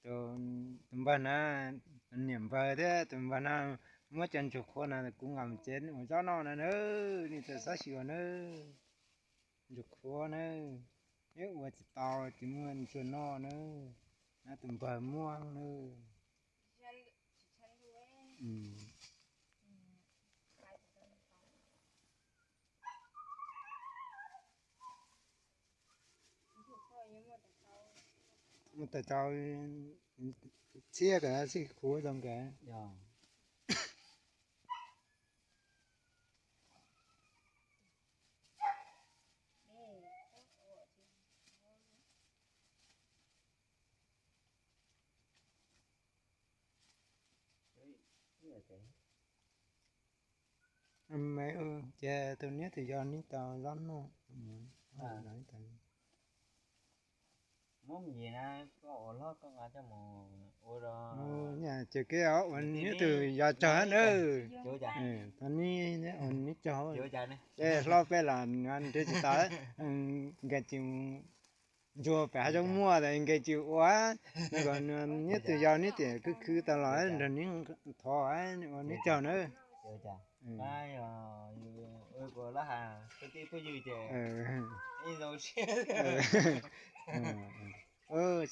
Tus npawg na, niam npawg thiab tus npawg na muab cov ntsuag qhuav na kuv nqa mus tsev ua zaub noj na nawb, nej txawm xav xyuas nawb. Ntsuag qhuav nawb, neb ua tsis tau tsis muaj ntsuag noj nawb, na tus npawg muab nawb. Mus tas tau txhiab kas xij khuv zoo kas. Ces tus niam tus yau neb tau zaub noj. Ces kev ua neb tus yau tsawg nawb. Tau neb ua neb tsawg, ces hlob peb los nrhiav tsis tau, nkees tsis, ntsuag pem hav zoov muaj tas nkees tsis ua, kom neb tus yau neb tiam khwv khwv tau los nrog neb thov ua neb tsawg nawb.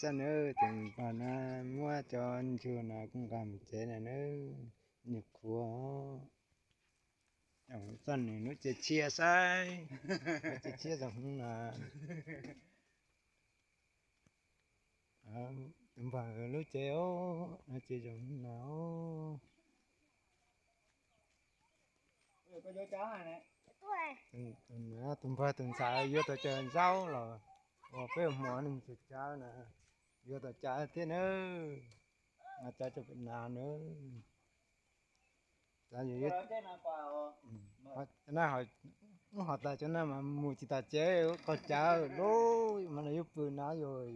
Xab nawb, tus npawg na muab cov ntsuag na kuj nqa mus tsev na nawb, niam qhuav. Txoj niam lub cev tshiab saib, cev tshiab zoo hwv na. Tus npawg lub cev os, no ces zoo hwv na. Tus npawg tus ntxhais yuav tau cov zaub los uas peb hmo nws tsis cawv na, yuav tau cawv thiab nawb, mas cawv tso pem nas nawb. Cov no, ub, ho tas cov no mas mus tsis tas tsev, qaug cawv lub mas los yuav pw na yog.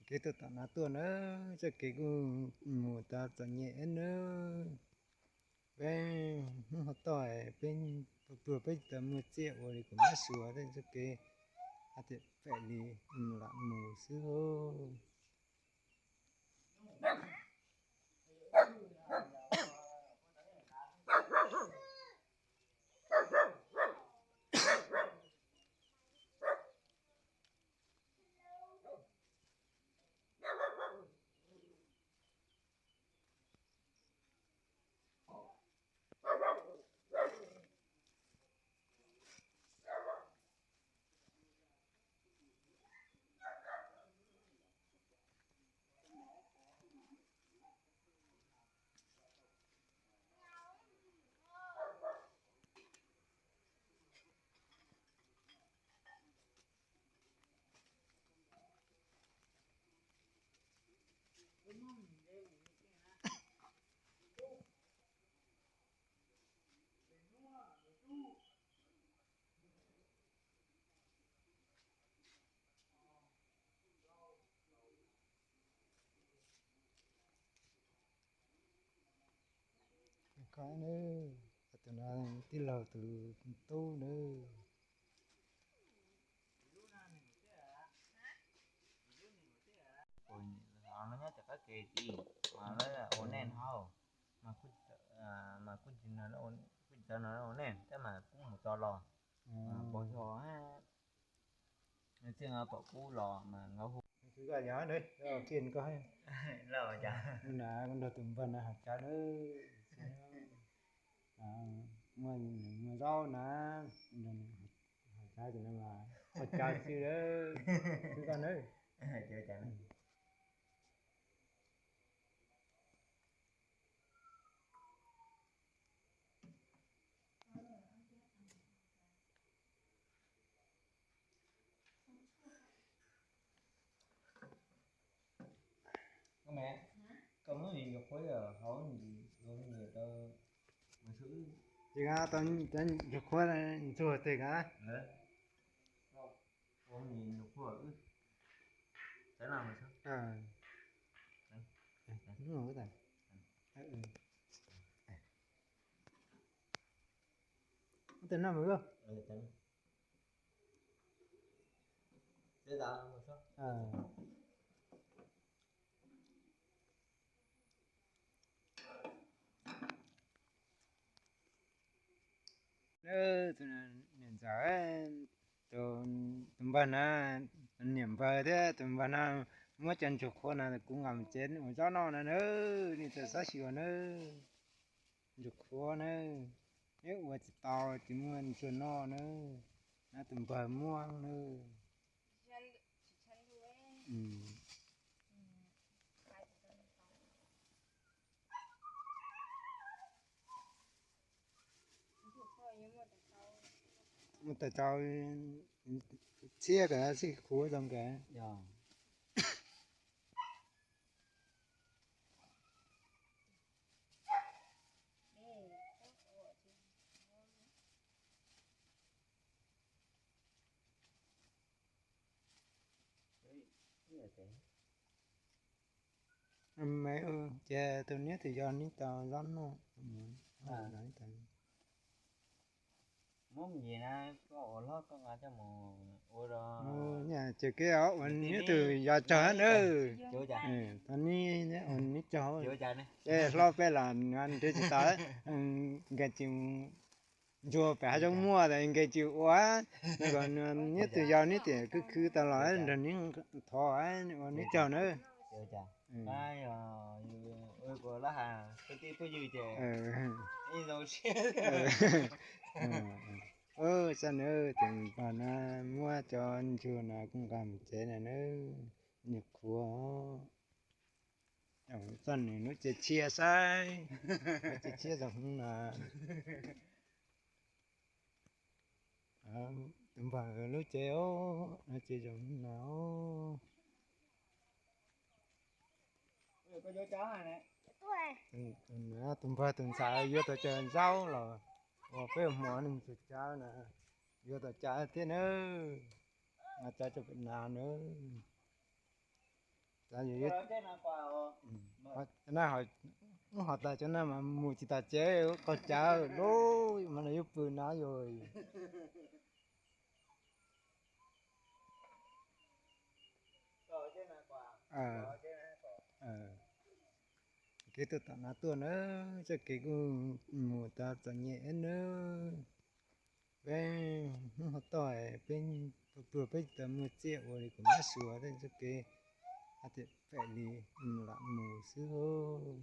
Kev tuaj tom no tuaj nawb, txoj kev kuj mus tau txom nyem nawb. Peb hnub ho toj, peb pluag peb tsis tau muaj txiaj ua li kuv mab suav tej txoj kev, hais tias pem li mus lam mus xwb. Koj ne, tus no tij laug tus tub nawb. Nyob tom qab ke tid, mas lawv ua nej hauj, mas kuj, kuj tsis tau no ua nej thiab mas kuj mus tso los, pos yog txiaj pom kub los mas nkauj hu. Nrog tus npawg na haus cawv na, muaj zaub na, haus cawv ces no mas haus cawv xwb, xwb koj na. Koj muab ntsuag qhuav hauv, ntsuag rau, ntsuag qhuav ntsuag teg ka. Noj mus. Niam ntxawm, tus npawg na, niam npawg thiab tus npawg na muab cov ntsuag qhuav na kuv nqa mus cev ua zaub noj na nawb, nej txawm xav sim ua nawb. Ntsuag qhuav nawb, neb ua tsis tau tsis muaj ntsuag noj nawb, na tus npawg muab nawb. Muaj tau tau txhiab kawg xij qhuav zoo kawg. Me, ces tus niam tus yau neb tau zaub noj. Ces kev ua niam tus yau tsaug nawb. Tau neb ua niam tsaug. Ces hlob peb los nrhiav tsis tau, nkees tsis ntsuag pem hav zoov muaj tas nkees tsis ua, kom niam tus yau neb tias khwv khwv tau los nrog neb thov ua niam tsaug nawb. Xav nawb, tus npawg na muab cov ntsuag na kuj nqa mus cev na nawb, niam qhuav. Txoj niam lub cev tshiab saib, cev tshiab zoo hwv na. Tus npawg lub cev os, cev zoo hwv na. Tus npawg tus ntxhais yuav tau cov zaub los uas peb hmov neeg txhua cawv na, yuav tau cawv thiab nawb, cawv rau pem nas nawb. Cov no, ub, ho tas cov no mas mus tsis tas tsev, qaug cawv lub mas no yuav pw na yog. Kev tuaj tom no tuaj nawb, txoj kev kuj mus tau txom nyem nawb. Peb hnub hauv toj peb pluag peb tsis tau muaj txiaj ua li kuv mab suav tej txoj kev, hais tias pem li mus lam mus xwb.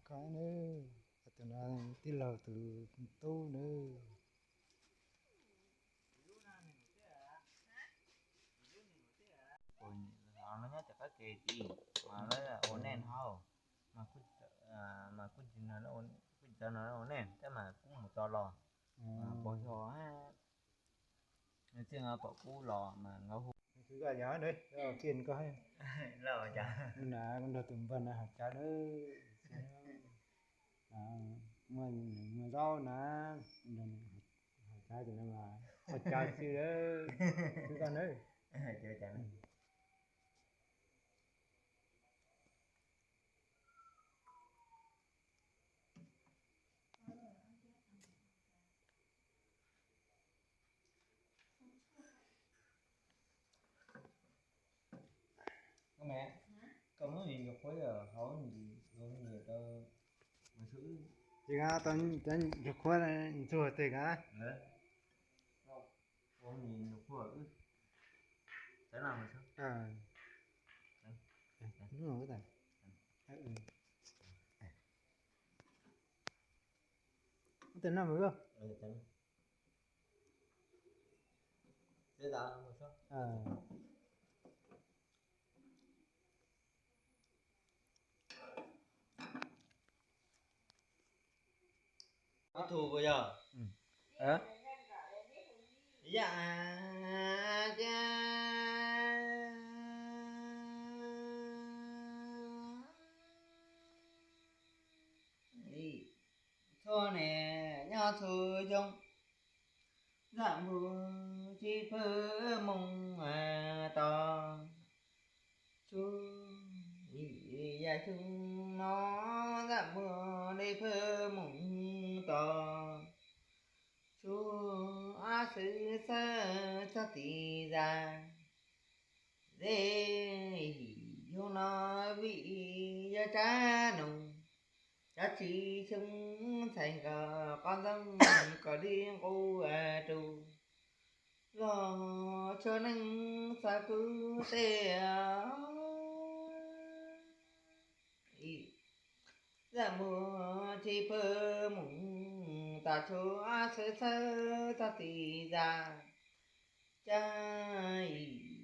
Koj ne, tus no tij laug tus tub nawb. Kuv no nyob tom qab kev tid, mas lawv ua neej hauv, mas kuj tsis tau ua neej thiab mas kuj mus tau los, mas pog yog txiaj no pom kuv los mas nkawd hu. Koj yog, koj na, kuv nrog tus npawg na haus cawv nawb. Muaj zaub na, haus cawv ces no mas haus cawv xwb, xwb koj nawb. Koj muab ntsuag qhuav hauv ntsis, ntsuag rau, ntsuag qhuav ntsuag tes kav. Tes no mas. Ob tug puas yog? Ya, txhua niaj nyob txhua xyoo, zaj npua tsis pw moo tos. Tsuas yam xyoo no, zaj npua li pw moo tos. Tsuas ab xwb xawb txog tim zaj, zej xyoo no vim yog tsab noog, tsab tsis xyoo ntxhais nkawd qos ntxoog kom li nqus rus los tshua neeg xav kub tej. Zaj npua tsis pw moo tos, tsuas ab xwb xawb txog tim zaj, tsab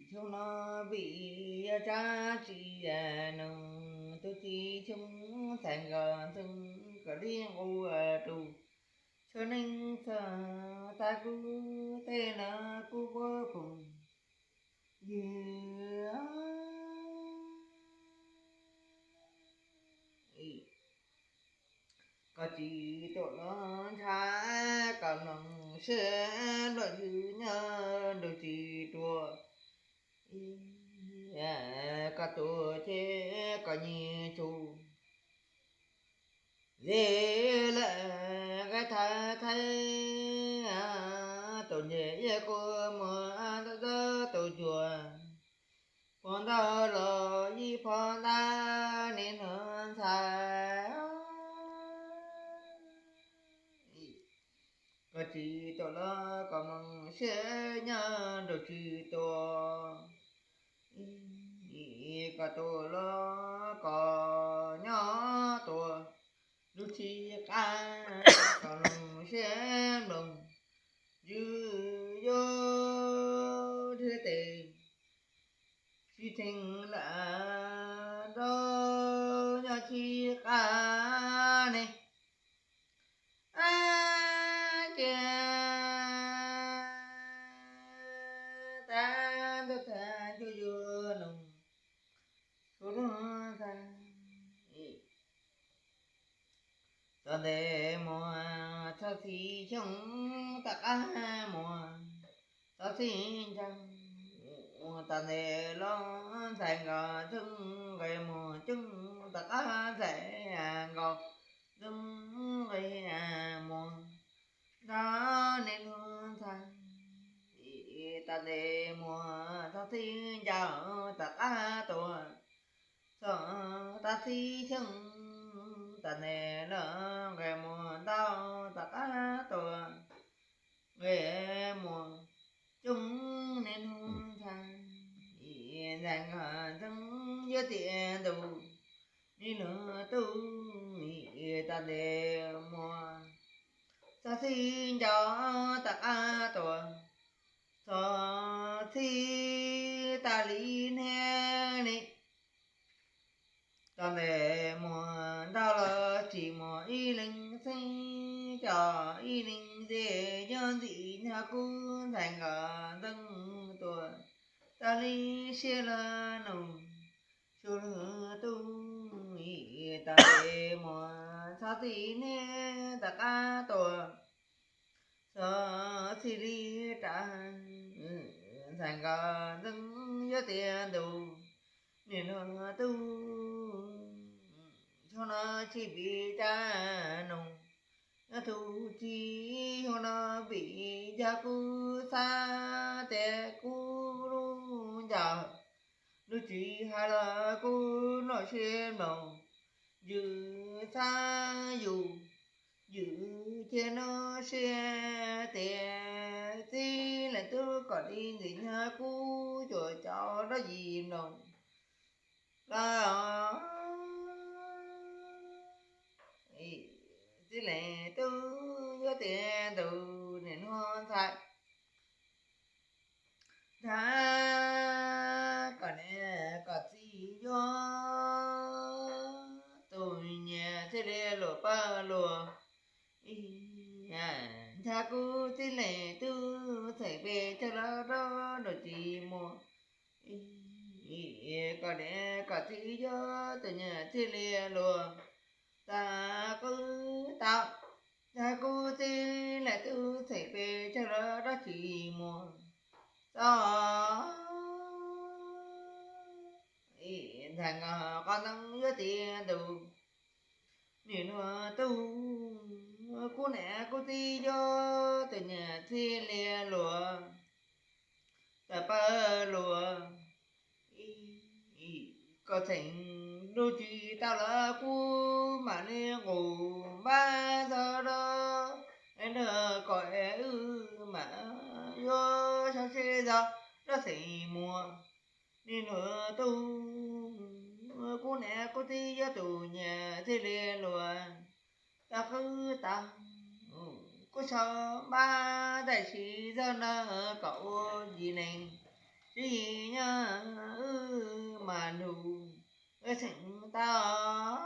xyoo no vim yog tsab tsis noog, tus tsis xyoo ntxhais nkawd ntxoog kom li nqus rus, tshua neeg xav kub tej no kub puab phoom ywg. Koj tsis tuam los ntshav, koj mloog siab nplooj ywg nyob nrug tsis ruam. Koj tuam ces koj nyiag tsuj zej lawm nqaij thawj thawj, tus ntseg yaj kuj muag ntau ntau tus cuag, phom ntau los yij phom ntau niam hluas ntxhais. Koj tsis tuam los koj mloog siab nyob nrug tsis tuam, koj tuam los koj nyob tuam nrug tsis qab, koj mloog siab nplooj ywg yuav dhia tes tsis theej lam rau nyob tsis qab ne. Ab cia tas ntuj tag ntuj yuav noog, txhua lub ntxhais. Txog ntev muag txog txhij xyoo, tom qab muag txog txhij ncaug, txog ntev los ntxhais nkawd ntxoog nqes muag coob, tom qab ntxhais nkawd ntxoog nqes muag ntau niam hluas ntxhais. Txog ntev muag txog txhij ncaug, tom qab tuam txog tag txhij xyoo, txog ntev los nqes muag ntau, tom qab tuam nqes muag coob niam hluas ntxhais. Ntxhais nkawd ntxoog yuav tiav ntus, niam hluas tub, txog ntev muag txog txhij ncaug, tom qab tuam txog txhij tas li niaj ni. Txog ntev muag ntau los tsis muaj ib leeg txheeb, cov ib leeg zej yuav ntxim hnyav kub, ntxhais nkawd ntxoog tuam tas li siab lug nug tsuj lug tub. Txog ntev muag txog txhij niaj, tom qab tuam txog txhij li rau, ntxhais nkawd ntxoog yuav tiav ntus, niam hluas tub. Xyoo no tsis vim tsab noog, yog tus tsis, xyoo no vim yog kuv xav tias kuv lub ncauj, lub tsis hais los kuv siab mloog, yus txhab yus, yus cia noj siab tias txij leej tub kom li ntxim hnyav kub cuam cov dab yim mloog los txij leej tub yuav tiav tus niam hluas ntxhais ntag. Kom niam kom txiv yuav tus nyias thiaj li luag pawg luag hnyav kub txij leej tub txheem pes tsawg los rau nram tsis muag. Kom niam kom txiv yuav tus nyias thiaj li luag tau qwb tau hnyav kub txij leej tub txheem pes tsawg los rau tsis muag. Txog ntxhais nkaus qhov ntoo yuav tiav tus niam hluas tub, kub niam kub txiv yuav tus nyias thiaj li luag tau pawg luag. Kom txheem lub tsis tau los kub mam li nqus npab txog rau nrog kom wb mam yuav sab sib zog rov txheem muag. Niam hluas tub, kub niam kub txiv yuav tus nyias thiaj li luag tau qwb tau. Kub sau npab tam sim zog no kom ua yim neeg, tsis yim nyob wb mas nus, wb txheem tau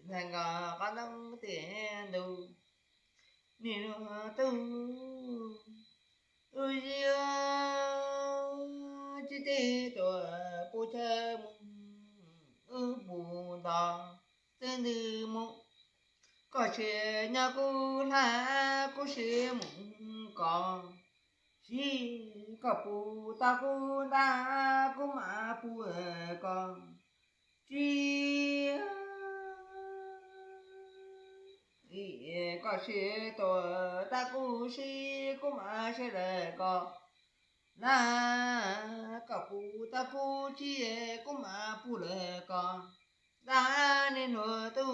ntxhais nkaus qhov ntoo tiav tus niam hluas tub. Wb ziab tsis teg tuam pus chaw mus, wb pus nto xwb ntws mus. Koj siab nyob kuv hlab, kuv siab mus koj, tsis koj pus tau kuv ntab, kuv mam pus koj. Tsis koj siab tuam tab kuv siab, kuv mam siab lawm koj. Ntab koj pus tau kuv tsis, kuv mam pus lawm koj. Ntab niam hluas tub.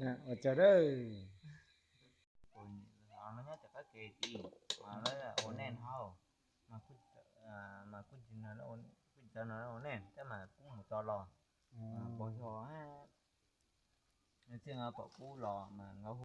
Ua tsaug dawb. Nyob cov qab ke ces mas lawv ua nej hauj, mas kuj tsis tau no ua nej thiab mas kuj mus tso los pos yog txij pom kub los mas nkauj